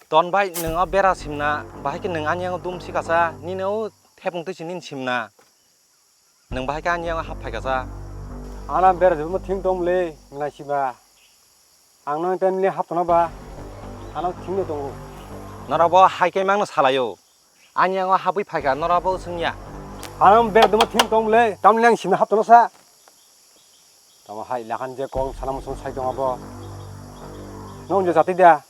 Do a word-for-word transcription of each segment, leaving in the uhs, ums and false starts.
Ton bai, nwng o bera simna, bahai khe nwng ani yango dum si kasa, nini o thepung twi si nini simna. Nwng bahai khe ani yango hap phai kasa. Ana bera jibuma thing tong le, nai siba. Ang no ten le hap tona ba, ano thing no tongo. Norok bo hai khe mangno salaio. Ani yango habwi phaikha, norabo swngya. Ano bera duma thing tong le, tamni ang simi hap tono sa. Tamo hai lahan je kong sana musung sai tong abo. Nong je jati da.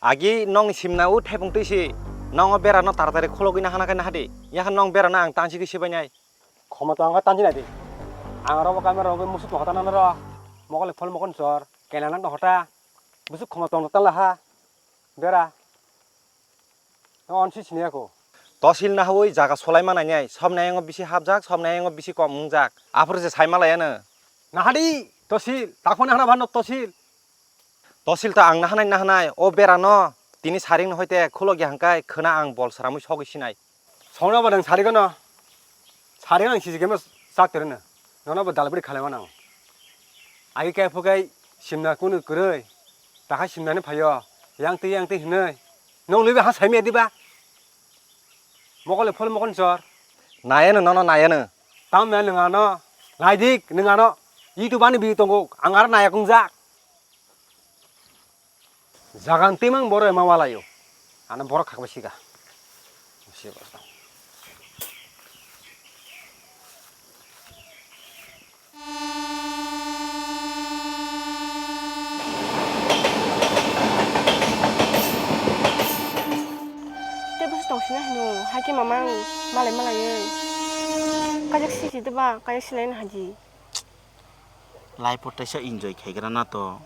Agi nong simna u thepung twi si. Nongo bera no taratari khulogwi na hana khe na hadi. Yakha nong bera no ang tansi khe sibai nai. Khoma to ang tansi nai di. Ang robo kamera robo musu to hota na ro. Mokol phol mokon sor. Kela nang to hota. Musu khoma tong tala ha. Bera. No, on si sini ako. Tosil na hawi jaga solai manai nai. Sob na yango bisi hapjak, sob na yango bisi kom wngjak. Aphuru se sai malai ano. Nahadi, tosil. Takho na hana bhano tosil. Tosil ta ang nahanai nahanai. O bera no. Tini saring no hoite khulok ya hangkai khwna ang bol sramwi sogwi sinai. Songno bo nang sari kono. Sari nang sisi kemo sak tere no. Nono bo dalbri khalai manang. Agi kai phukai simna kunu kwrwi. Takha simnani phaio. Yang twi yang twi hinwi. Nong lwiba ha saimya diba. Mokole phol mokon sor. Nayano nono nayano. Tam ya nung ano. Naidik nung ano. YouTube ani bi tongo. Ang ar naya kungjak. Jagan timang boro ema walayo. Ano borok khakbai siga. Tei busi tong sina hino, haike mamang malai malai. Kajak sisi deba, kajak sinai na haji. Life o teisa enjoy khaigra na to.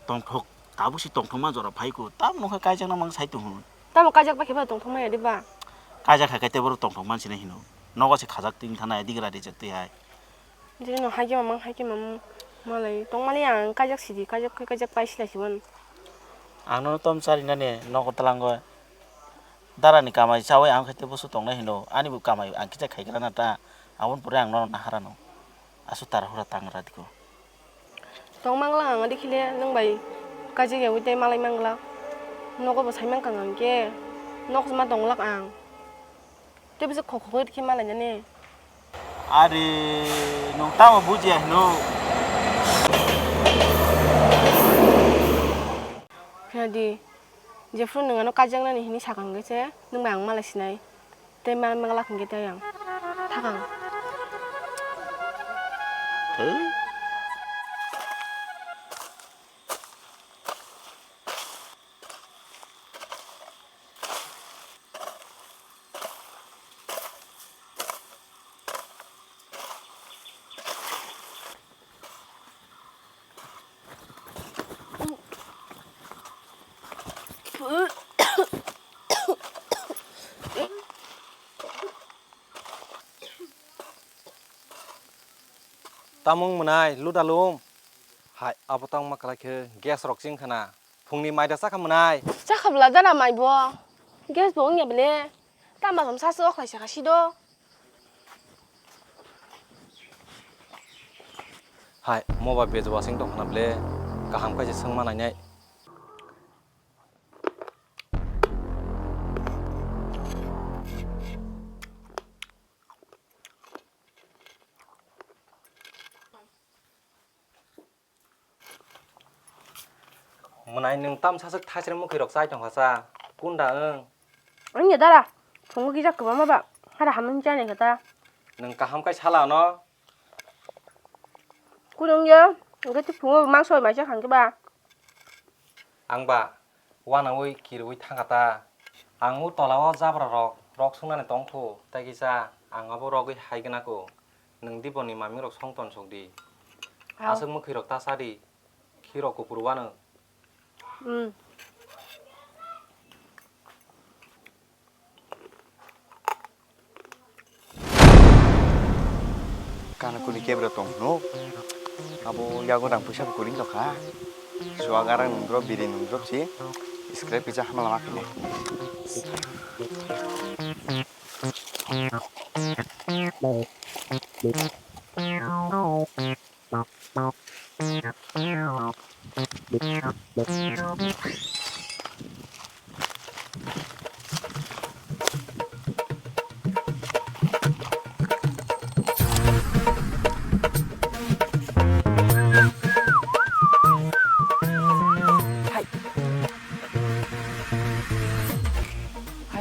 Tongthok, tabuk si tongthokma jora phai ko. Tamo nokha kaijak na mang sai tong hwn. Tamo kaijak ba khe ba tongthokma ya de ba? Kaijak hai kai te boro tongthok man sini hino. Nogo se khajak tin thana ya digra rijak twi hai. Jini no haike mamang, haike mamang. Malai tongmani ang kaijak sidi, kaijak, kaijak pai silai si wan. Ang no tom chari nani nogo talango. Dara ni kamai chawi ang khaite busu tongnai hino. Ani bo kamai ang kisa khaigra na ta. Aboni pore ang no nahara no. Asu tara hura tangra diko. Tong mangla ang adi khile nwng bai kaijak yawi tei malai mangla. Nogo bo sai mangkha ang khe. Nok ma tonglak ang. Tei bisa khok khok khe malai nani. Ari nwng tamo bujiya hino. Khadi. Jephuru nwng ano kaijaknani hini sakang khe se nwng bai ang malai sinai. Tei mal manglak hwnkhe tei ang thakang. Tamung mwnai, luda lum. Hai, abo tangma kwlai khe gas rok ching khana. Phungni maida chakha mwnai. Chakha bwla dara mai bo. Gas bo wngya bele. Tama jom sasu o khlai sakha sido. Hai, moba bej wasing tong khana bele. Kaham khe se swngma nainai. Mwnai nwng tam saswk thaisreng mwkhwi rok chai tongkha sa, kunda wng? Wngya dara, phungo kisa kwbangma ba, hara hamya chani kha ta. Nwng kaham khe sala no? Kunu wngya, hwnkhe tei phungo mangso bai maisa kha hwnkhe ba. Ang ba, uanaui kirui thangkha ta. Ang o tola o jabra rok, rok sungnani tongthu, tei kisa ang abo rogwi hai gwnako. Nwng diboni maming rok song tonsok di. Aswk mwkhwi rok ta cha di. Khiro kupur uanw. Hmm. Kana kuni kebra tong hino. Abo yago rang puisa bo kuring tokha. Suaga rang nungdrop, biri nungdrop si. Scrap kisa hamla ma khainai.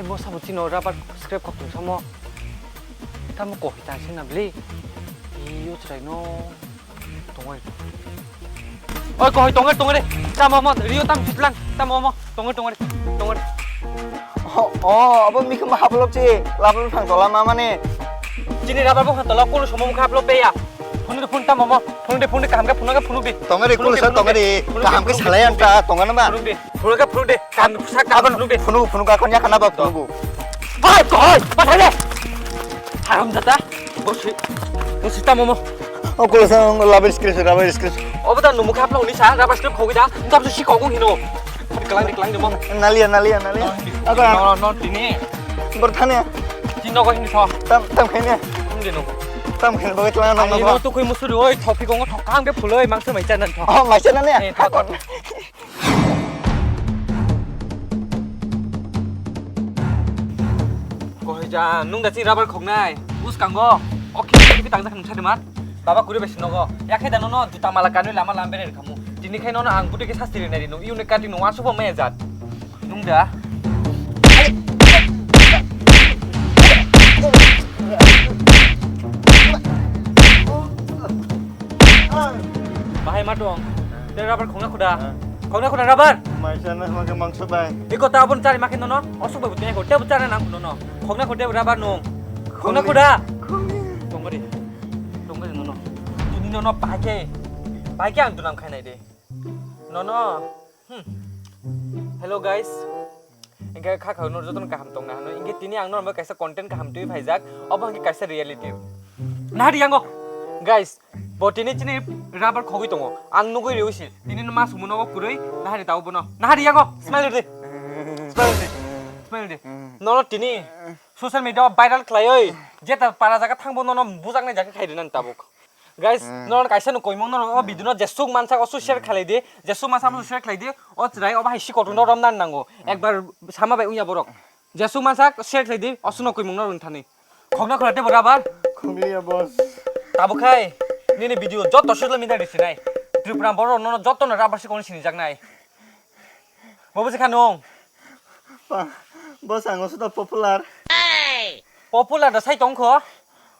Bo sabo chino rubber scrap khok tong samo. Tamo kohi ta sina bli. Iyo chrai no. Tongoi. Oi, kohoi, tongoi, tongoi re. Tamo mo, Rio tam chitlang. Tamo mo, tongoi, tongoi re. Tongoi re. O, o, abo mikhe ma haplok chi. Labu phang tola ma mane. Chini rubber bo phang tola, kolo somo mukha haplok pe ya. Phone de phone tamo mo. Phone de phone de kaham khe phone khe phone de. Tongoi re, kolo sa tongoi re. Kaham khe salai anta, tongoi na ma. Phone de. Phone khe phone de. Kaham khe sak kaham phone de. Phone, phone ka konya kana ba phone. Oi, kohoi, pathai de. Haram jata. Bosi. Bosi tamo mo. O kolo sa rubber scrap, rubber scrap. Obo da numu khapla uni sa, rubber scrap khogi da. Engkam si kogong hino. Kelang de, kelang de mo. Nalia, nalia, nalia. Ada. No, no, tini. Bertanya. Tino ko hini so. Tam, tam khaini. Hindi no. Tam khaini bagai kelang no. Ani no tu kui musuri oi, thopi gongo thokang de phuloi mangsa mai chanan tho. Oh, mai chanan ya. Eh, thok. Kohoi ja, nung da chini rubber khoknai. Bus kango. Oke, oke, tang jak nung sadi mat. Baba kuri besi nogo. Yakhe da nono juta mala kanwi lama lam bere khamu. Tini khai nono ang buti ke sasti rinai rino. Iune kati no wasu bo me jat. Nung da. Bahai ma dong. Te rubber khongna khuda. Khongna khuda rubber. Maisa na hwnkhe mangso bai. Iko ta abon chari makhe nono. Osuk bai butine ko. Te bu chari nang nono. Khongna khuda rubber nung. Khongna khuda. Tongori. Tongori nono. Tini nono paike. Paike ang dunam khainai de. Nono. Hmm. Hello guys. Engke kha kha no jotono kaham tongna hano. Engke tini ang norok kaisa content kaham twi phaijak. Obo hwnkhe kaisa reality. Nahari yango. Guys, bo tini chini rubber khogwi tongo. Ang nugwi riwi si. Tini no mas muno go kurui. Nahari tao bono. Nahari yango. Smile de. Smile de. Smile de. Nono tini social media o viral khlaioi. Jeta para jaga thangbo nono bujaknai jaga khairi nan tabuk. Guys, hmm, nono kaisa no koimung nono o video no jesuk mansak osu share khalai di, jesuk mansak osu share khalai di, o chwrai obo hai si kotor no romna nango, ekbar sama bai wngya borok, jesuk mansak share khalai di, osu no koimung no rwng thani. Khokna khwra tei bo rubber. Khokliya boss. Tabuk khai, nini video joto social media di sinai, Tripura borok nono joto no rubber si kono sinijaknai. Bo buji kha nung? Ba, bo sango suda popular. Popular da sai tong kho.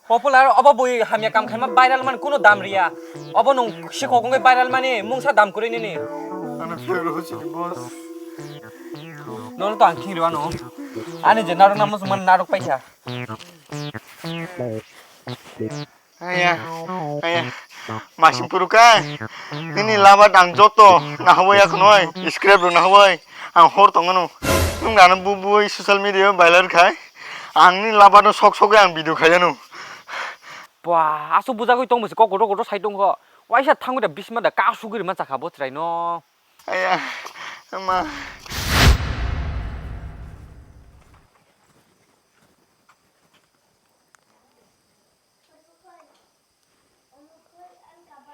Popular obo bui hamya kam khaima viral man kuno dam riya. Obo nung sikhok wngwi viral mani mungsa dam kwrwi nini. Ano phiyok rw sini boss. Nono to ang khing rw ano. Ani je narwk namo sung man narwk paikha. Aya, aya, masing puru kai. Nini labat ang joto nahawai akhonoi, scrap rw nahawai. Ang hor tongmano. Nung dano bu bui social media viral khai. Ang ni labat no sok sok ang video khai ano. Ba, aso bujagwi tong bwse kok kotor kotor sai tong kho. Waisa thangwi da bisma da ka sugwi rima chakha bo chwrai no. Aya, ma.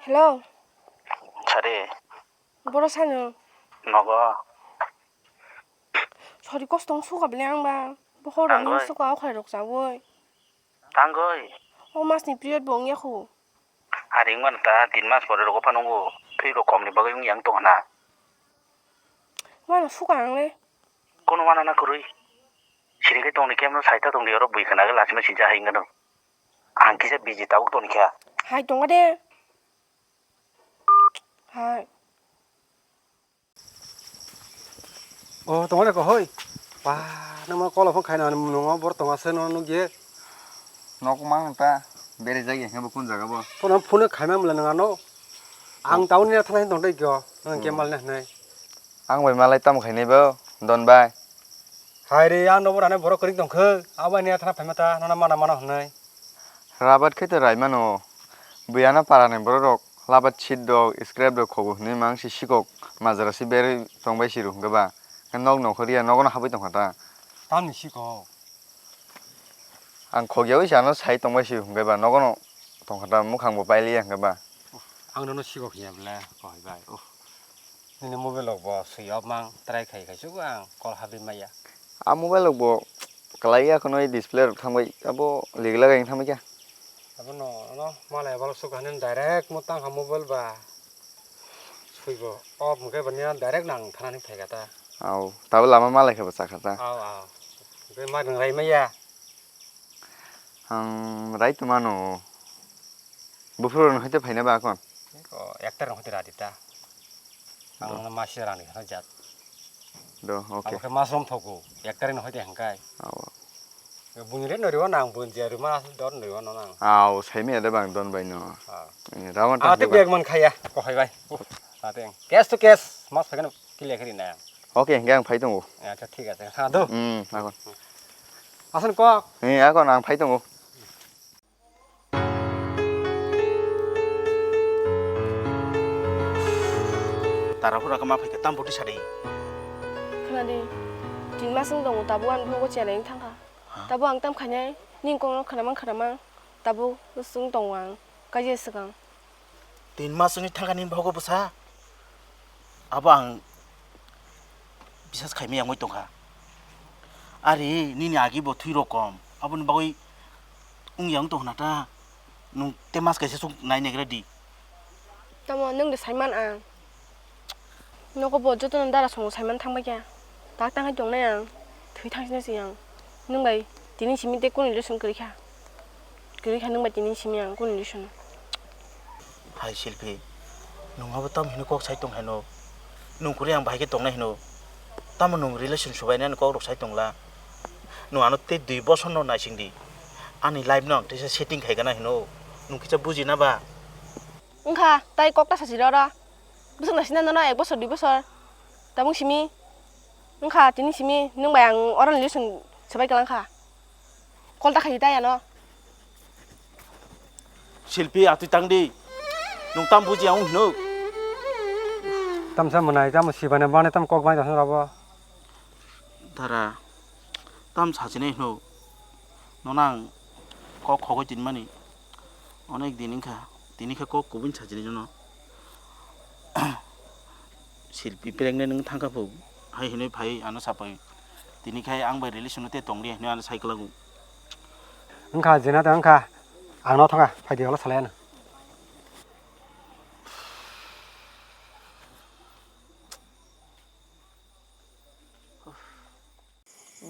Hello. Sari. Boro sano. Nogo. Sori kostong suka bele ang ba. Bohor ang suka o khai rok sawoi. Tangoi. O mas ni period bo wngya khu. Ari wngmano ta tin mas pore rogo phano wngwo. Twi rok kom ni bagwi wngya wng tongna. Wano suka ang le. Kono wana na kwrwi. Sini khe tongni kemno saita tongdi oro bui khna khe lachima sincha hai wngno. Ang kisa busy tabuk tongni kha. Hai tongo de. Hai. O, tongo de kohoi. Ba, nangma call phone khaina nungo bor tonga se no nugye. Nok mang ta bere jagi hebo kun jaga bo. Phone phone khaima mula nang ano. Ang taun ni thana hin tong dai kyo. Nang ke mal ne hnai. Ang bai malai tam khainai bo, Don bai. Hai re, ang nobo rane borok kwrwng tongkhe, abo ani athana phaima ta, nono mana mana hwnwi. Rabat khe to raimano, buyano parani borok rok labat seat rok, scrap rok khogo hwnwi mang si sikok majra si berwi tongbai si rw hwnkhe ba, khe nok nokho riya nogono habwi tongkha ta. Tamni sikok? Ang khogyawi si ano sai tongbai si hwnkhe ba, nogono tongkha ta, mukhang bo pailiya hwnkhe ba. Ang nono sikok hiya bwle, kohai bai. Nini mobile rok bo swi off mang try khai khai sugo ang call habwi maya. A mobile rok bo kwlai ya khwnwi display rok thangbai abo lig lagai thangbai kha. Abono no malai bal suk hanin direct mo tang ha mobile ba swi bo off mungkhe bani direct nang thanani phai kha ta. Au tabo lama malai khe bo chakha ta. Au au. Tei ma nwng rai maya? Ang rai tongmano. Buphuru rok hai tei phaina ba kon? Ko ekta rok hai tei radi ta. Ang no masi rani khana jat. Do, okay. Ang khe mas rom thogo. Ekta rok hai tei hangkai. Aw. Buni re nori wana ang bun je ruma dor nori wana nang. Aw, sai me ada bang don bai no. Ah. Eh, rawan ta. Ate bag man khaya. Ko hai bai. Ate. Cash to cash. Mas phagan kile khari na. Okay, hingke ang phai tongo. Acha, thik ache. Ha, do. Hmm, akon. Asan kok. Eh, akon ang phai tongo. Tara hura kama phai ka tam boti sari. Khna di. Tin mas wng tongo, tabuk ang bogo chera wng thangkha. Ha? Tabuk ang tam khainai, ning kok no khna mang khna mang. Tabuk wng tongo ang, kaisa swkang. Tin mas wngwi thangkha nini bogo bwsa. Abo ang bisas khaimaya wngwi tongkha. Ari nini agi bo thwi rok kom. Aboni bagwi wngya wng tongkha na ta. Nwng te mas kaisa suk nai negra di. Tamo nwng de saiman ang. Nogo bo jotono dara songo saiman thangbai kha. Tak tang hai tongnai ang. Thwi thangsinai se ang. Nwng bai tini simi tei kuni relation kwrwi kha. Kwrwi kha nwng bai tini simi ang kuni relation. Hai Silpi, nwng abo tamo hino kok sai tong haino? Nwng kwrwi ang bahai khe tongnai hino? Tamo nwng relation subainani kok rok sai tongla? Nwng ano tei dui bosor no naising di. Ani life no ang teisa setting khai gana hino. Nwng kisa buji na ba? Wngkha, tai kok ta sachi rw rw. Bwswk naisina nono ek bosor, dui bosor. Tabuk simi. Wngkha, tini simi nwng bai ang oroni relation swbai kwlang kha. Call ta khai di tai ano. Silpi, atwi tang di. Nwng tam buji ang hino. Tamsa mwnai, tamo sibana bana tam kok bai tong rabo. Dara, tam sachinai hino. Nono ang kok khogwi tinmani onek din wngkha, tini khe kok kubui sajini jono. Silpi pregnant wng thangkha phu, hai hinui phai ano sapai. Tini khai ang bai relation no te tongli hinui ano sai kwlago. Wngkha jena ta wngkha, ang no thangkha, phaidi olo salai ano.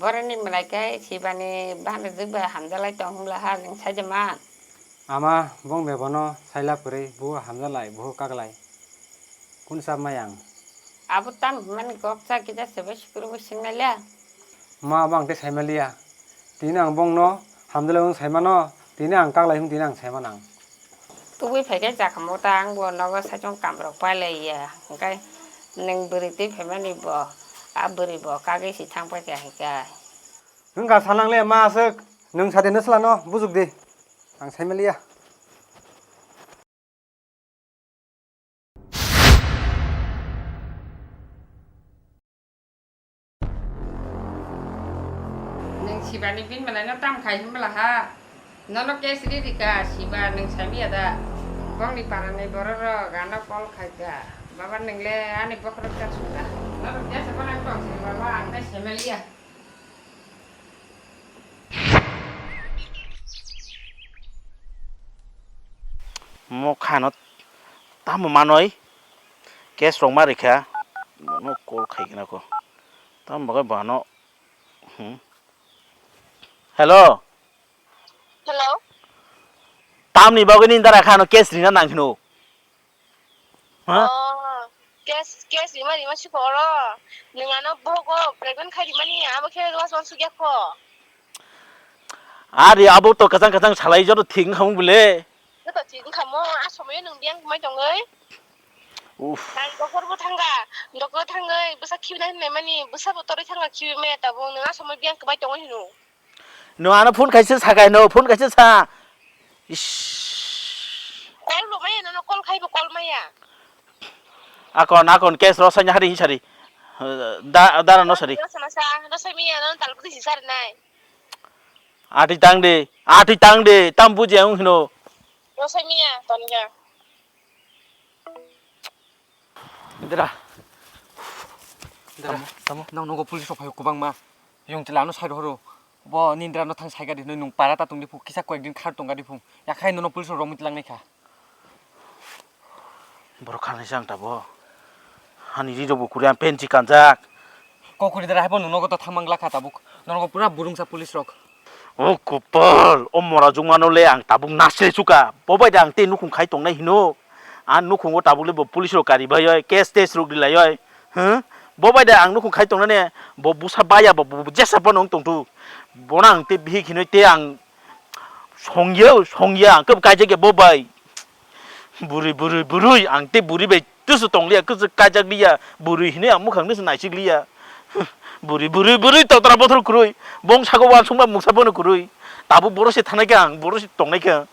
Boroni mwlai khe sibani bana jwk bai hamjalai tong hwnla ha nwng saida man. Ama bong bebono saila kwrwi buhu hamjalai buhu kaglai. Kun sap mayang. Abo tam hwnmani kok cha kisa sebe sikuru bo singnai le. Ma bang te saimaliya. Tini ang bongno hamjalai wng saimano, tini ang kaglai wng tini ang saimanang. Tubui phaikhe jakhamung ta ang bo nogo saichung kamrok pailaiya, hwnkhe nwng bwrwi twi phaimani bo, a bwrwi bo kagwi si thangpaikha hwnkhe. Wngkha sanang le ma aswk, nwng sade nwslano bujukdi, ang saimaliya. Nwng sibani bini malaino tam khai hwnbwla ha? Nono case ri rika siba nwng saimiya da? Bongni parani bororok ano call khaika. Baba nwng le ani bokhorok jak sukha. Nono case bono tong sini baba ang tai saimaliya. Mo khano tamo manoi case rok ma rikha, bono call khaikhe nako. Tamo bagwi bono, hmm. Hello. Hello. Tamni bagwi nini dara khano case rina nang hino. Ha? Oh, case, case rima rima si koro. Nwng ano bogo pregnant khai rimani, abo khe was wan sugya kho. Ari abo to kachang kachang salai joto thik wngkha mung bole. Joto thik wngkha mo, a somoyo nwng biyang mai tongoi. Uff. Nang doktor bo thangga, doktor thangoi bwsa khibina hinmai mani, bwsa bo toroi thangga khibi me tabuk nwng a somoyo biyang kwbai tongoi hino. No ano phone kaisa sa kai no, phone kaisa sa. Ish. Call bo maya, nono call khai bo call maya. Akon, akon, case rosanya hari hisari. Da, dara no sari. Rosana sa, rosai maya, nono tal putih sisar nai. Ati tang de, ati tang de, tam buji ang hino. Rosai maya, tonja. Indra. Indra. Tamo, tamo. Nang nogo police rok phaio kwbangma. Yung chwla ano side horo. Bo ni Indra no thang saika di hinwi nung para ta tong di phu, kisa koyek din khar tong di phu. Yakhai nono police rok romwi tlang nai kha. Borok kha nai sang ta bo. Ani ri rok bo kuri ang pensi kanjak. Kokori dara haibo nung nogo to thangmang lakha tabuk. Nogo pura burungsa police rok. O kopal, o mora jungmano le ang tabuk nasle suka. Bo bai da ang te nukhung khai tongnai hino. Ang nukhungo tabuk le bo police rok kari bai oi, case tes rok rilai oi. Huh? Bo bai da ang nukhung khai tongnai ne, bo busa baya bo, bo jesa bo nung tongthu. Bona ang te bihik hinoi te ang songya, songya, ang kebo kaijak ya bo bai. Bwrwi, bwrwi, bwrwi, ang tei bwrwi bai twsw tong liya, kwchwk kajak liya, bwrwi hinwi ang mwkhang twsw naisik liya. Bwrwi, bwrwi, bwrwi, totra bothor kwrwi, bong sago uansukma mungsa bono kwrwi. Tabuk boro se thanai kha ang, boro se tongnai kha.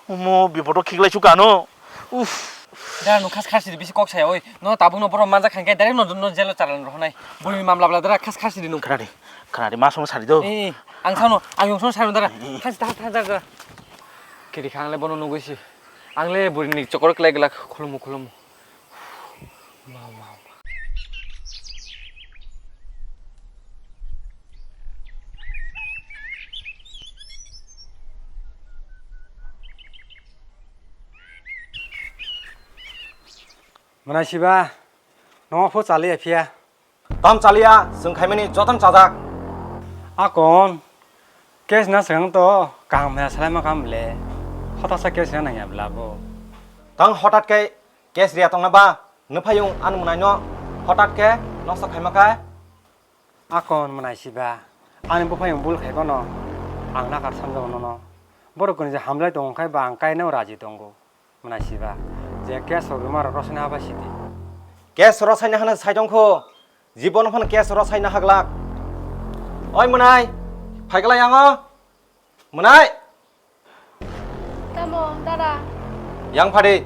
Omo, bipodo khiklai su kano. Uff. Dara nung khas khas di bisi kok saya oi. No tabuk no boro manjak khankhe direct no, no jelo chalan rohonai. Bwrwi mamla bla dara khas khas di nung. Khna di, khna di, ma sono sari do. Eh, eh, ang sano, ang yong sono sari dara. Khas ta ta ta ta. Kiri khang le bono nugui si. Ang le bwrwi ni chokor klai glak khulumu khulumu. Ma, ma, ma. Mwnai siba, nogo phu chaliya phiya. Tam chaliya, chwng khaimani jotono chajak. Akon, case na swkang to kaham hwnwi salaima kaham le. Hotasa case na nangya bla bo. Tang hotat khe case riya tongna ba, nw phayung ani mwnaino hotat khe noksa khaima khe. Akon mwnai siba, ani buphayung bul khai bono, ang nakar samjago nono. Borok kwnwi je hamjai tongo khai ba ang kainao raji tongo. Mwnai siba, je case rok rwma rok rwsai na haba sidi. Case rwsai na hwnwi sai tongkho, jibono phano case rwsai na haglak. Oi mwnai, phaiglai yango. Mwnai. Tamo, dada. Yang phadi.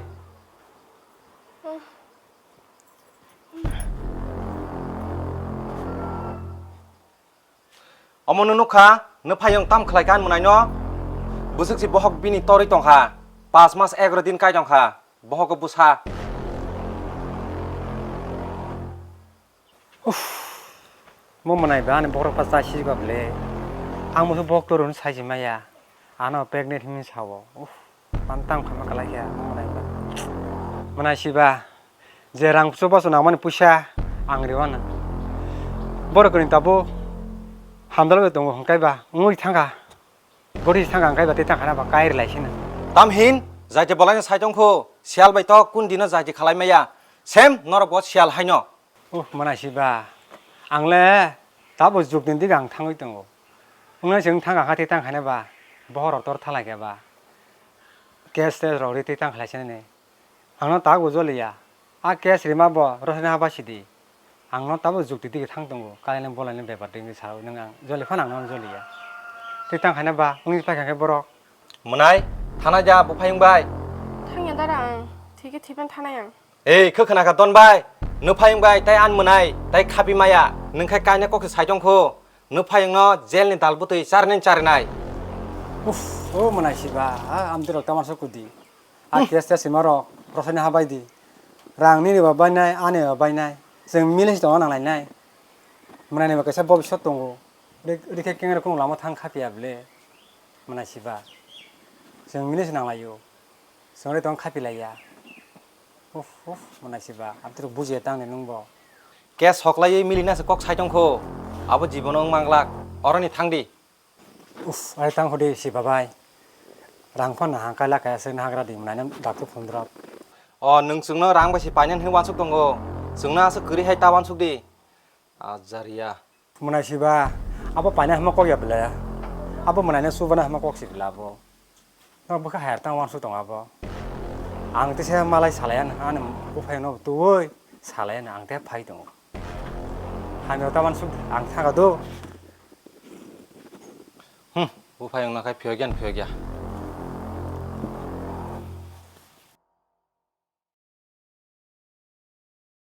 Omo nw nukha, nw phayung tam khlai kha mwnai no? Bwswk si bohok bini torwi tongkha, pas mas egaroh din kai tongkha, bohok o bwsa. Uff, mo mwnai ba ani bohrok pa chai sijba ble. Ang musu bohok torwi no saiji maya. Ano pregnant hinwi sao. Uff, man tang kha ma kalai khe mo mwnai ba. Mwnai siba, je rang chubachu nangmani puisa ang riwana. Borok ni tabuk hamdal bai tongo hwnkhe ba wngwi thangkha. Bori thangkha hwnkhe ba tei tangkha na ba kai rwlai sina. Tamhin, jaiti bolaino sai tongkho, sial bai to kun dino jaiti khalai maya. Sem norok bo sial haino. Uh, mwnai siba. Ang le tabo jukni dige ang thangwi tongo. Wngnai chwng thang kha tei tang khaina ba. Bohor rok tor thalai khe ba. Case tes rok ri tei tang khlai sinani. Ang no tabuk joliya. A case rima bo rosai na haba sidi. Ang no tabuk jukti dige thang tongo. Kalaini bolaini bepar dige sa nwng ang joli phano ang no joliya. Tei tang khaina ba wngwi paikha khe borok. Mwnai, thanai ja buphayung bai. Thangya dara ang. Thike thipan thanai ang. Ei, khe khna kha don bai, nw phayung bai, tai an mwnai, tai khapi maya, nwng khai kaina kok se sai tong kho, nw phayung no jail ni dal bwtwi charinai charinai. Uff, o mwnai siba, a amtwi rok tama sok kudi. A case test sima rok, rosai na habai di. Rang nini ba bainai, ani ba bainai. Chwng mili si tongna nang lainai. Mwnai ni ba kaisa bobiswt tongo. Ri-, rikhe keng rok lama thang khapiya ble. Mwnai siba. Chwng mili si nang laio. Chwng ri tong khapi laiya. Uff, uff, mwnai siba, abdruk bujiya tang de nwng bo. Case hoklaiwi milina se kok sai tong kho, abo jibono wng manglak, oroni thang di. Uff, ai tang hodi siba bai. Rang phano hangkai lakai aswk na hagra di mwnai no daktu phundrot. O, nwng chwngno rang bai se painani hwnwi uansuk tongo, chwngno aswk kwrwi hai ta uansuk di. Ajaria. Mwnai siba, abo paina hama kok ya bwle. Abo mwnai no chubana hama kok si bwle abo. No bwkha hayar tang uansuk tong abo. Ang tisa malai salai ano, ani buphai no tuwi salai ano, ang te phai tongo. Hamya ta uansuk ang thaga do. Hmm, buphai wngna khai phiyok ya, phiyok ya.